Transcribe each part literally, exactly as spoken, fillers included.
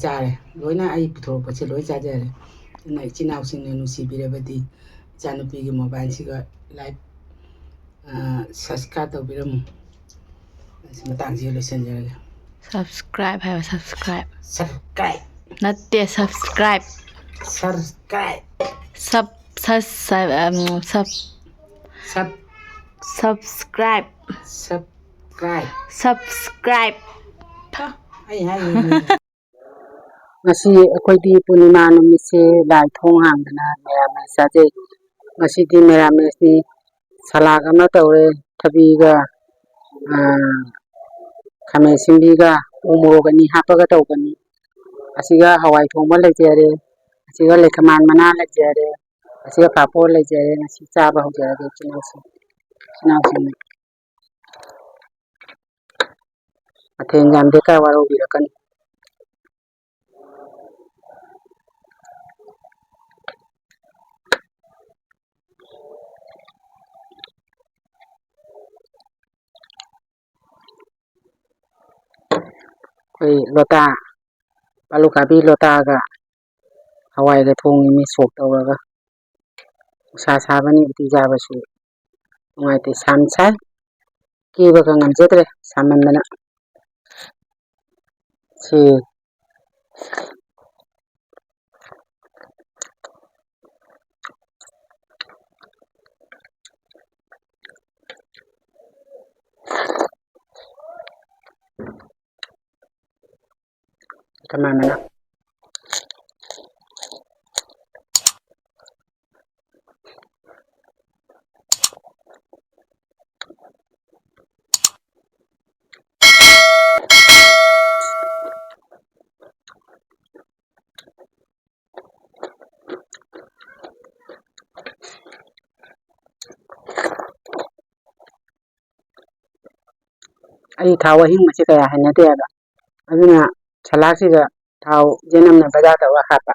ꯆꯥꯔꯦ꯫ ꯂꯣꯏꯅ ꯑꯩ ꯄꯨꯊꯣꯔꯛꯄꯁꯦ ꯂꯣꯏ ꯆꯥꯖꯔꯦ꯫ ꯑꯗꯨꯅ ꯏꯆꯤꯟ ꯏꯅꯥꯎꯁꯤꯡꯅ ꯅꯨꯡꯁꯤꯕꯤꯔꯕꯗꯤ ꯏꯆꯥꯅꯨꯄꯤꯒꯤ ꯃꯣꯕꯥꯏꯜꯁꯤꯒ ꯂꯥꯏꯚ, ꯑ, ꯁꯕꯁꯀ꯭ꯔꯥꯏꯕ ꯇꯧꯕꯤꯔꯝꯃꯨ꯫ ꯑꯁꯤ ꯃꯇꯥꯡꯁꯤꯗ ꯂꯣꯏꯁꯤꯟꯖꯔꯒꯦ꯫ ꯁꯕꯁꯀ꯭ꯔꯥꯏꯕ ꯍꯥꯏꯕ, ꯁꯕꯁꯀ꯭ꯔꯥꯏꯕ꯫ ꯁꯕꯁꯀ꯭ꯔꯥꯏꯕ꯫ ꯅꯠꯇꯦ, ꯁꯕꯁꯀ꯭ꯔꯥꯏꯕ꯫ ꯁꯕꯁꯀ꯭ꯔꯥꯏꯕ꯫ ꯁꯕ-, ꯁ-, ꯁ-, ꯑꯝ, ꯁꯕ-, ꯁꯕ-, ꯁꯕꯁꯀ꯭ꯔꯥꯏꯕ꯫ ꯁꯕꯁꯀ꯭ꯔꯥꯏꯕ꯫ ꯁꯕꯁꯀ꯭ꯔꯥꯏꯕ꯫ ꯑ, ꯑꯩ ꯍꯥꯏꯔꯤꯅꯦ꯫ ꯉꯁꯤ ꯑꯩꯈꯣꯏꯗꯤ ꯄꯨꯔꯅꯤꯃꯥ ꯅꯨꯃꯤꯠꯁꯦ ꯂꯥꯏ ꯊꯣꯡ ꯍꯥꯡꯗꯅ ꯃꯦꯔꯥꯃꯦꯁ ꯆꯥꯖꯩ꯫ ꯉꯁꯤꯗꯤ ꯃꯦꯔꯥꯃꯦꯁꯅꯤ꯫ ꯁꯂꯥꯗ ꯑꯃ ꯇꯧꯔꯦ, ꯊꯕꯤꯒ, ꯑ, ꯈꯥꯃꯦꯟ ꯑꯁꯤꯟꯕꯤꯒ ꯎ ꯃꯣꯔꯣꯛ ꯑꯅꯤ ꯍꯥꯞꯄꯒ ꯇꯧꯕꯅꯤ꯫ ꯑꯁꯤꯒ ꯍꯋꯥꯏ ꯊꯣꯡꯕ ꯂꯩꯖꯔꯦ, ꯑꯁꯤꯒ ꯂꯩꯈꯃꯥꯟ ꯃꯅꯥ ꯂꯩꯖꯔꯦ, ꯑꯁꯤꯒ ꯄꯥꯐꯣꯔ ꯂꯩꯖꯔꯦ꯫ ꯉꯁꯤ ꯆꯥꯕ ꯍꯧꯖꯔꯒꯦ ꯏꯆꯤꯟ ꯏꯅꯥꯎꯁꯤꯡ, ꯏꯆꯤꯟ ꯏꯅꯥꯎꯁꯤꯡ꯫ ꯃꯊꯦꯜ ꯌꯥꯝꯗꯦ, ꯈꯔ ꯋꯥꯔꯧꯕꯤꯔꯛꯀꯅꯤ꯫ ꯑꯩꯈꯣꯏ ꯂꯣꯇꯥ, ꯑꯂꯨ ꯀꯥꯕꯤ ꯂꯣꯇꯥꯒ ꯍꯋꯥꯏꯒ ꯊꯣꯡꯉꯤꯅꯤ ꯁꯣꯛ ꯇꯧꯔꯒ꯫ ꯅꯨꯡꯁꯥ ꯁꯥꯕꯅꯤ ꯎꯇꯤ ꯆꯥꯕꯁꯨ ꯅꯨꯡꯉꯥꯏꯇꯦ, ꯁꯥꯅ ꯁꯥꯏ꯫ ꯀꯦꯕꯒ ꯉꯝꯖꯗ꯭ꯔꯦ ꯁꯥꯃꯟꯗꯅ꯫ ꯁꯤ ꯀꯅꯥꯅ ꯑꯩ ꯊꯥꯎ ꯑꯍꯤꯡꯕꯁꯦ ꯀꯌꯥ ꯍꯩꯅꯗꯦꯕ, ꯑꯗꯨꯅ ꯁꯂꯥꯗꯁꯤꯗ ꯊꯥꯎ ꯌꯦꯅꯝꯅ ꯕꯖꯥꯔꯗ ꯍꯥꯞꯄ꯫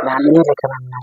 ꯌꯥꯝꯃꯤꯅꯦ ꯂꯩꯈ꯭ꯔꯕ ꯃꯅꯥ꯫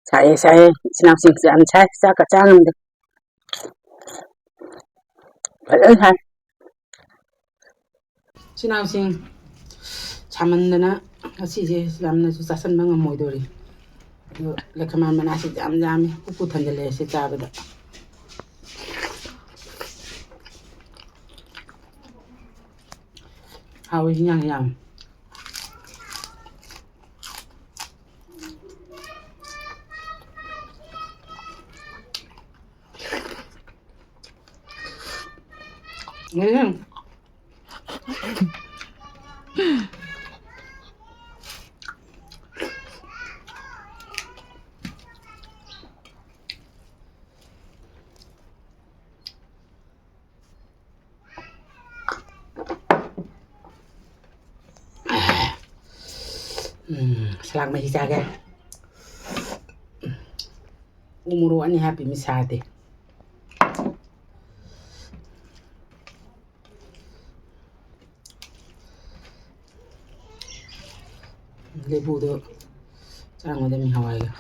ꯁꯥꯏꯌꯦ, ꯁꯥꯏꯌꯦ꯫ ꯏꯆꯤꯟ ꯏꯅꯥꯎꯁꯤꯡꯁꯦ ꯌꯥꯝ ꯁꯥꯏ꯫ ꯆꯥꯛꯀ ꯆꯥ ꯉꯝꯗꯦ꯫ ꯐꯖꯅ ꯁꯥꯏ꯫ ꯏꯆꯤꯟ ꯏꯅꯥꯎꯁꯤꯡ ꯁꯥꯃꯟꯗꯅ ꯉꯁꯤꯁꯦ ꯌꯥꯝꯅꯁꯨ ꯆꯥꯁꯟꯕ ꯉꯝꯃꯣꯏꯗꯣꯔꯤ꯫ ꯑꯗꯣ ꯂꯩꯈꯃꯥꯟ ꯃꯅꯥꯁꯤꯗꯤ ꯌꯥꯝ ꯌꯥꯝꯃꯤ꯫ ꯄꯨꯛꯄꯨ ꯊꯟꯖꯜꯂꯛꯑꯦ ꯁꯤ ꯆꯥꯕꯗ꯫ ꯍꯥꯎꯋꯤ ꯍꯤꯟꯖꯥꯡ ꯌꯥꯝ꯫ ꯎꯝ꯫ ꯎꯝ, ꯁꯂꯥꯛ ꯃꯍꯤ ꯆꯥꯒꯦ꯫ ꯎ ꯃꯣꯔꯣꯛ ꯑꯅꯤ ꯍꯥꯞꯄꯤ ꯃꯤ ꯁꯥꯗꯦ꯫ ꯂꯦꯕꯨꯗꯣ ꯆꯥꯔꯝꯒꯗꯕꯅꯤ ꯍꯋꯥꯏꯒ꯫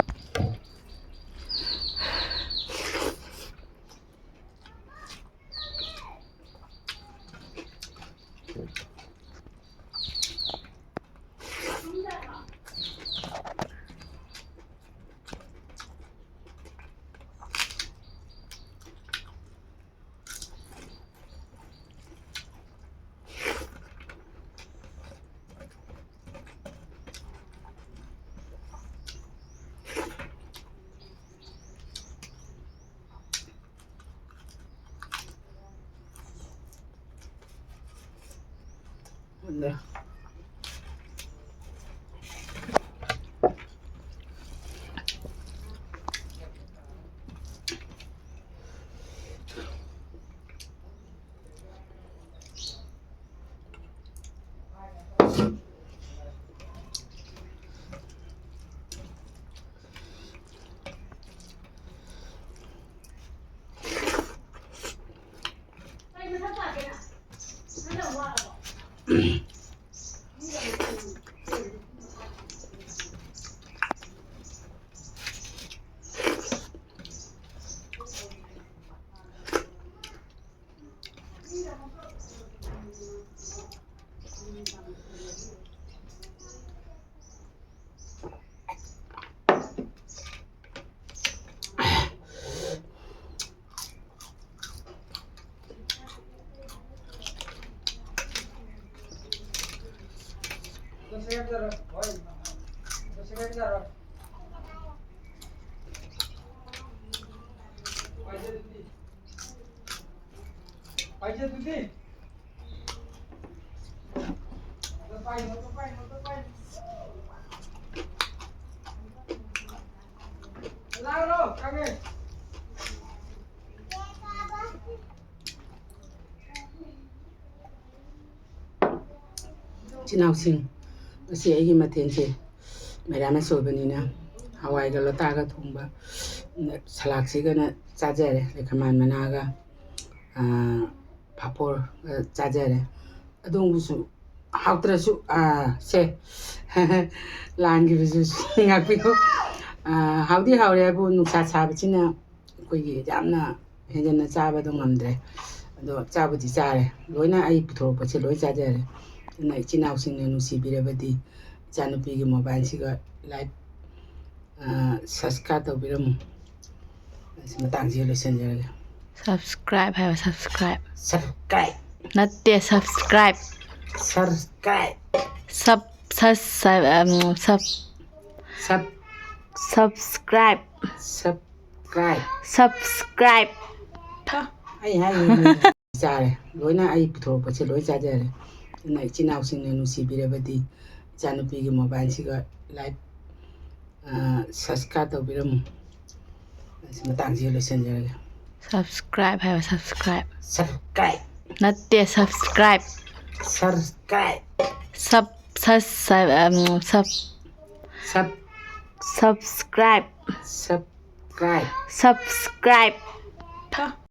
ꯏꯆꯤꯟ ꯏꯅꯥꯎꯁꯤꯡ, ꯉꯁꯤ ꯑꯩꯒꯤ ꯃꯊꯦꯜꯁꯦ ꯃꯦꯔꯥꯃꯦꯁ ꯑꯣꯏꯕꯅꯤꯅ ꯍꯋꯥꯏꯒ ꯂꯣꯇꯥꯒ ꯊꯣꯡꯕ, ꯁꯂꯥꯗꯁꯤꯒꯅ ꯆꯥꯖꯔꯦ, ꯂꯩꯈꯃꯥꯟ ꯃꯅꯥꯒ, ꯑꯥ, ꯄꯥꯐꯣꯔꯒ ꯆꯥꯖꯔꯦ꯫ ꯑꯗꯣꯝꯒꯤꯁꯨ ꯍꯥꯎꯇ꯭ꯔꯁꯨ, ꯑꯥ, ꯁꯦ, ꯂꯥꯟꯈꯤꯕꯁꯨ ꯉꯥꯛꯄꯤꯌꯨ꯫ ꯑꯥ, ꯍꯥꯎꯗꯤ ꯍꯥꯎꯔꯦ ꯍꯥꯏꯕꯨ ꯅꯨꯡꯁꯥ ꯁꯥꯕꯁꯤꯅ ꯑꯩꯈꯣꯏꯒꯤ ꯌꯥꯝꯅ ꯍꯦꯟꯖꯟꯅ ꯆꯥꯕꯗꯣ ꯉꯝꯗ꯭ꯔꯦ꯫ ꯑꯗꯣ ꯆꯥꯕꯨꯗꯤ ꯆꯥꯔꯦ, ꯂꯣꯏꯅ ꯑꯩ ꯄꯨꯊꯣꯔꯛꯄꯁꯦ ꯂꯣꯏ ꯆꯥꯖꯔꯦ꯫ ꯑꯗꯨꯅ ꯏꯆꯤꯟ ꯏꯅꯥꯎꯁꯤꯡꯅ ꯅꯨꯡꯁꯤꯕꯤꯔꯕꯗꯤ ꯏꯆꯥꯅꯨꯄꯤꯒꯤ ꯃꯣꯕꯥꯏꯜꯁꯤꯒ ꯂꯥꯏꯛ, ꯑꯥ, ꯁꯕꯁꯀ꯭ꯔꯥꯏꯕ ꯇꯧꯕꯤꯔꯝꯃꯨ꯫ ꯑꯁꯤ ꯃꯇꯥꯡꯁꯤꯗ ꯂꯣꯏꯁꯤꯟꯖꯔꯒꯦ꯫ ꯁꯕꯁꯀ꯭ꯔꯥꯏꯕ ꯍꯥꯏꯕ, ꯁꯕꯁꯀ꯭ꯔꯥꯏꯕ꯫ ꯁꯕꯁꯀ꯭ꯔꯥꯏꯕ꯫ ꯅꯠꯇꯦ, ꯁꯕꯁꯀ꯭ꯔꯥꯏꯕ꯫ ꯁꯕꯁꯀ꯭ꯔꯥꯏꯕ꯫ ꯁꯕ-, ꯁꯁ-, ꯁꯕ-, ꯑꯝ, ꯁꯕ-, ꯁꯕ-, ꯁꯕꯁꯀ꯭ꯔꯥꯏꯕ꯫ ꯁꯕ-, ꯀ꯭ꯔꯥꯏ꯫ ꯁꯕꯁꯀ꯭ꯔꯥꯏꯕ꯫ ꯑꯩ ꯍꯥꯏꯔꯤꯅꯦ꯫ ꯆꯥꯔꯦ꯫ ꯂꯣꯏꯅ ꯑꯩ ꯄꯨꯊꯣꯔꯛꯄꯁꯦ ꯂꯣꯏ ꯆꯥꯖꯔꯦ꯫ ꯑꯗꯨꯅ ꯏꯆꯤꯟ ꯏꯅꯥꯎꯁꯤꯡꯅ ꯅꯨꯡꯁꯤꯕꯤꯔꯕꯗꯤ ꯏꯆꯥꯅꯨꯄꯤꯒꯤ ꯃꯣꯕꯥꯏꯜꯁꯤꯒ ꯂꯥꯏꯛ, ꯑ, ꯁꯕꯁꯀ꯭ꯔꯥꯏꯕ ꯇꯧꯕꯤꯔꯝꯃꯨ꯫ ꯑꯁꯤ ꯃꯇꯥꯡꯁꯤꯗ ꯂꯣꯏꯁꯤꯟꯖꯔꯒꯦ꯫ ꯁꯕꯁꯀ꯭ꯔꯥꯏꯕ ꯍꯥꯏꯕ, ꯁꯕꯁꯀ꯭ꯔꯥꯏꯕ꯫ ꯁꯕꯁꯀ꯭ꯔꯥꯏꯕ꯫ ꯅꯠꯇꯦ, ꯁꯕꯁꯀ꯭ꯔꯥꯏꯕ꯫ ꯁꯕꯁꯀ꯭ꯔꯥꯏꯕ꯫ ꯁꯕ-, ꯁꯁ-, ꯑꯝ, ꯁꯕ-, ꯁꯕ-, ꯁꯕꯁꯀ꯭ꯔꯥꯏꯕ꯫ ꯁꯕ-, ꯀ꯭ꯔꯥꯏ꯫ ꯁꯕꯁꯀ꯭ꯔꯥꯏꯕ꯫